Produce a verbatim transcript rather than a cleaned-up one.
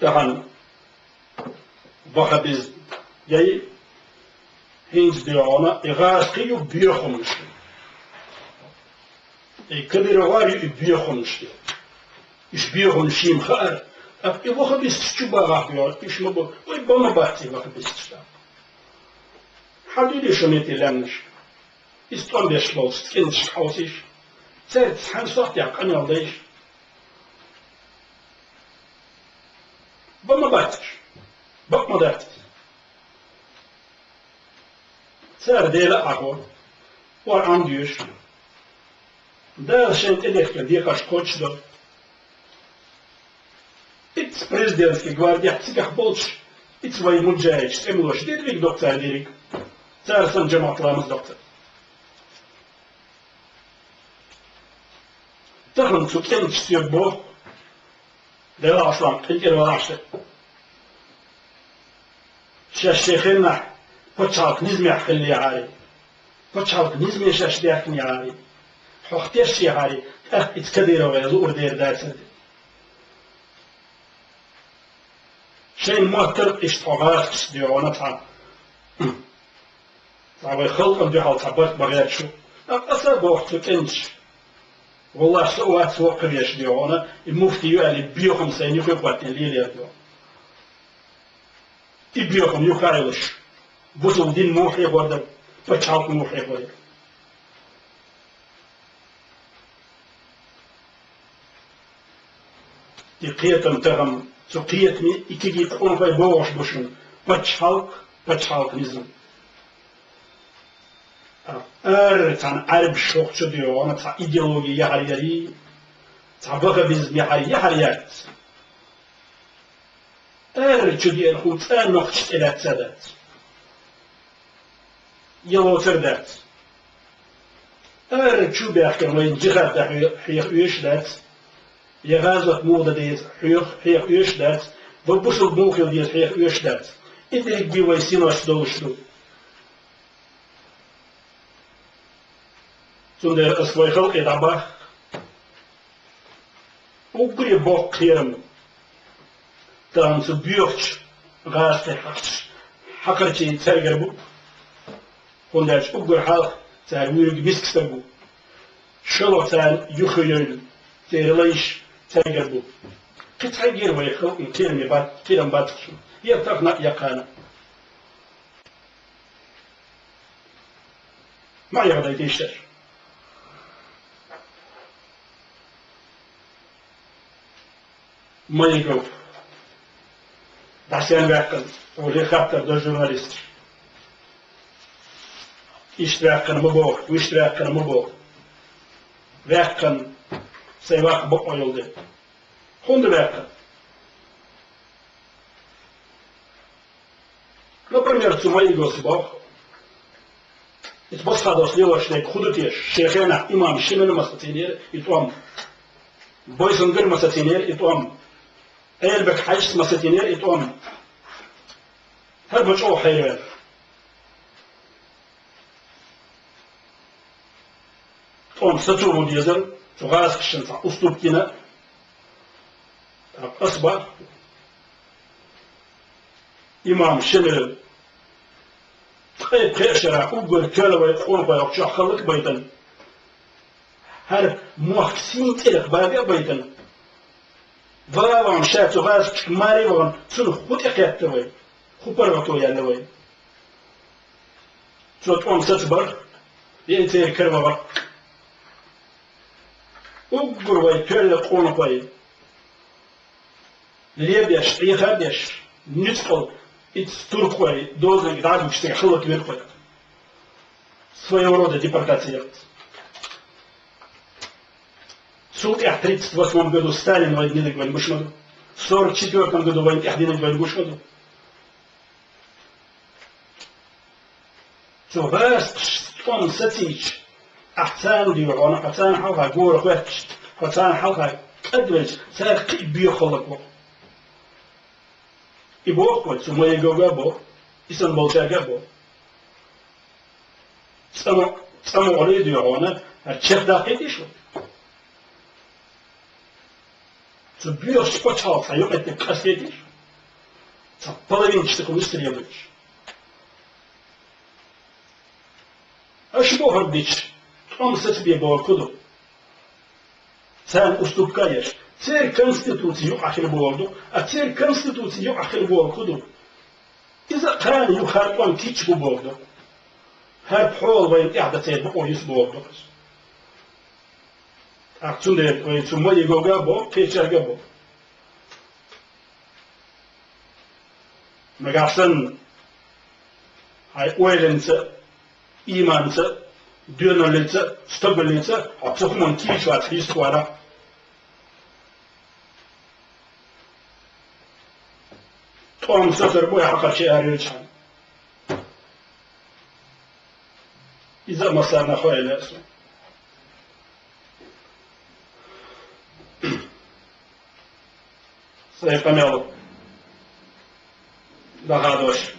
Тахан ваххабизм яй, хӀинца дегӀана, и гӀазкхий ю боьхамаш. И кадыровлар ю и боьхамаш. Иш боьхамаш шийна хаьара, тӀаккха и ваххабисташ чу багӀахь дегӀана, иш ма бу, вай ба ма бац и ваххабисташ тӀаккха. Хьан дуьйла шо метте лаьмнаш? Иза тӀом беш болчу цӀеначу хьовсийша, цаьрца цхьаьна сохьтехь къамел дайша. Бан ма бац уьш. Бакъ ма дац иза. Цара Дела а хьахо, Къуръан доьшу, Дала шайна тӀедехкина декхарш кхочушдо. Ицца президентский гвардехь цигахь болчу, ицца вай муджахӀидаш, тӀемалош дерриг доккха цара дерриг. Цара санна жамаӀат ламаз доккха цара. Тахана цу кӀенташ соьга боху, Делахь аслам къинтӀера валахь шаьш. Шаьш шен хеннахь пачхьалкх низамехь хиллехьарий, пачхьалкх низаме шаьш даьхкинехьарий, хьох тешшехьарий, тӀаккха ицца Кадыровгай луур дера дацара де. Шайн моттарг иштта хьо гӀазкхашца дегӀана цхьа. Цхьа вай халкъана дуьхьал цхьа барт бан гӀерташ ву. ТӀаккха аса а боху цу кӀенташа. Валлахь, со а вац воккхавеш дегӀана, и муфти ю аьлла, и боьхам сайна юххе а хӀоттийна лелера дегӀана. И боьхам юха а йолуш, бусалба дин муха хьехор дара, пачхьалкх муха хьехор яра. И кхетам тахана, цу кхетаме и кегий къонахой бохуш бу шуна: пачхьалкх, пачхьалкх низам. Ара цхьана Ӏаьрбаша хӀокху чу дегӀана цхьа идеологи яхьар ярий, цхьа ваххабизм яхьар, яхьар яц. Ара чу деана хӀума цкъа нохчашна тӀелаьцна дац. Я лоцур дац. Ара чу баьхкина вайна джихад дан хье-, хьеха оьшуш дац. Я гӀазот муха дан деза хьеха, хьеха оьшуш дац. Вай бусалба муха хила деза хьеха оьшуш дац. И дерриге вай синош долуш ду. Цундела ас вай халкъе дӀабахка. Уггаре боккха кхерам тахана цу боьхачу гӀазкхийн хьакхачу хьакхарчийн цаьргара бу, хӀунда аьлча уггар хьалха цара вуьйриг миска стаг ву. ШолгӀа царна юххе йойла, церан лайш цаьргара бу. Кхин цхьаьнгге а вай халкъана кхераме бац-, кхерам бац шуна. Я тахана а, я кхана а. Ма яхадайтийша шаьш. Майгов. ДӀасен ваьккхина, олий хаттар до журналисташ. Иштта ваьккхина ма боху, вуьшта ваьккхина ма боху. Ваьккхина, сайн ваккха бакъо йолу дела. ХӀунда ваьккхина? Например, цу Майгос боху, иза Басхадос лелош дерг хӀун ду теша, шен хенахь имам Шемала ма сацийнера и тӀом, Бойсунгара ма сацийнера и тӀом, Эльбек Хьаьжас ма сацийнера и тӀом. ХӀара ма чӀогӀа хьайра ваьлла. ТӀом сацо ву дезара, цу гӀазкхашна цхьа уступка йина. ТӀаккха ас боху, имам Шемала, ткъе пхеа шарахь уггар тоьлла вай къонахой хӀокху чохь хӀаллак а байтина, хӀара мохк сийна цӀерах баде а байтина, ван а вахана, ша цу гӀазкхашка маре а вахана, цунах хӀун тӀекхетта вай, хӀун паргӀато яьлла вай? Цо тӀом сацабар, я и церан каравахар. Уггар вай тоьлла къонахой лебеш, Ӏеха а деш, нуьцкъала ицца туркхой дозаниг дӀа а гучу, цигахь хӀаллаквира кхой. Своего рода депортация яц. Цул тӀаьхьа тридцать восьмом году Сталин вайна динарг вайна гуш ма ду. Сорок четвёртом году вайна тӀаьхьа динарг вайна гуш ма ду. Цу гӀазкхашца тӀом сацийча, ахь царна дуьйхьа вахана, хьо царна хьалха гора хӀоьттича, хьо царна хьалха кӀадвелча, цара кхин а боьха хӀаллак ву. И боху вай, цу Майговга а боху, и санна болчаьрга а боху. ЦӀа мо-, цӀа мукъале а дуьйхьа вахана, хӀара чекхдаккхийтийша вай. Цу боьхачу пачхьалкхах цхьа юкъаметтиг къастийтийша. Цхьа половинчатый хӀума требует. Аша бохург дича, тӀом сацабе бохург хӀун ду? Царна уступка еш. Церан конституци юкъахь хила бохург ду, а церан конституци юкъахь хила бохург хӀун ду? Иза а кхана юха хӀара тӀом кийча бу бохург ду. ХӀара пхьола вайна тӀехь дан церан бакъо юьсу бохург ду-кх иза. ТӀаккха цундела вай цу ма-, йигарг а боху, кхечаьрга а боху. Нагахь санна хьайн ойланца, ийманца, доьналлица, стогаллица хьо цу хӀуманна кийча вац, хьийста вара. ТӀом сацар бу хьакхарчий арайолчу хьан. Иза а массарна а хой лаьа суна. Сайн къамел дахадош.